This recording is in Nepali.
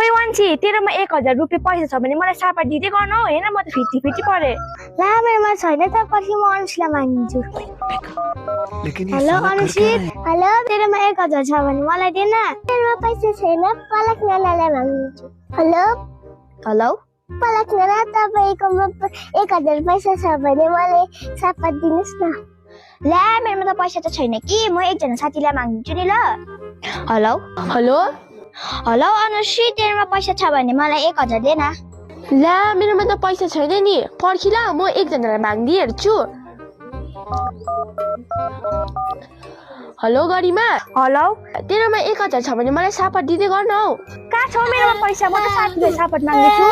ओइ वान्छी तेरोमा 1000 रुपियाँ पैसा छ भने मलाई सापट दिँदै गर्नु हौ हैन म त फिटी परे ला मेरोमा छैन त पछि म अनुशीलाई माग्छु हेलो अनुशी हेलो तेरोमा 1000 छ भने मलाई दे न मेरोमा पैसा छैन पलक नानालाई माग्छु हेलो हेलो पलक नाना तपाईकोमा 1000 पैसा छ भने मलाई सापट दिनुस् न ला मेरोमा त पैसा त छैन कि म एकजना साथीलाई माग्छु नि ल हेलो हेलो हेलो अनुशी तेरोमा पैसा छ भने मलाई 1000 दे न ला मेरोमा त पैसा छैन नि पर्खिला म एकजनालाई माग्दै हेर्छु हेलो गरिमा हेलो तेरोमा 1000 छ भने मलाई सापट दिँदै गर्नु हौ कहाँ छ मेरोमा पैसा म त साथीलाई सापट माग्दैछु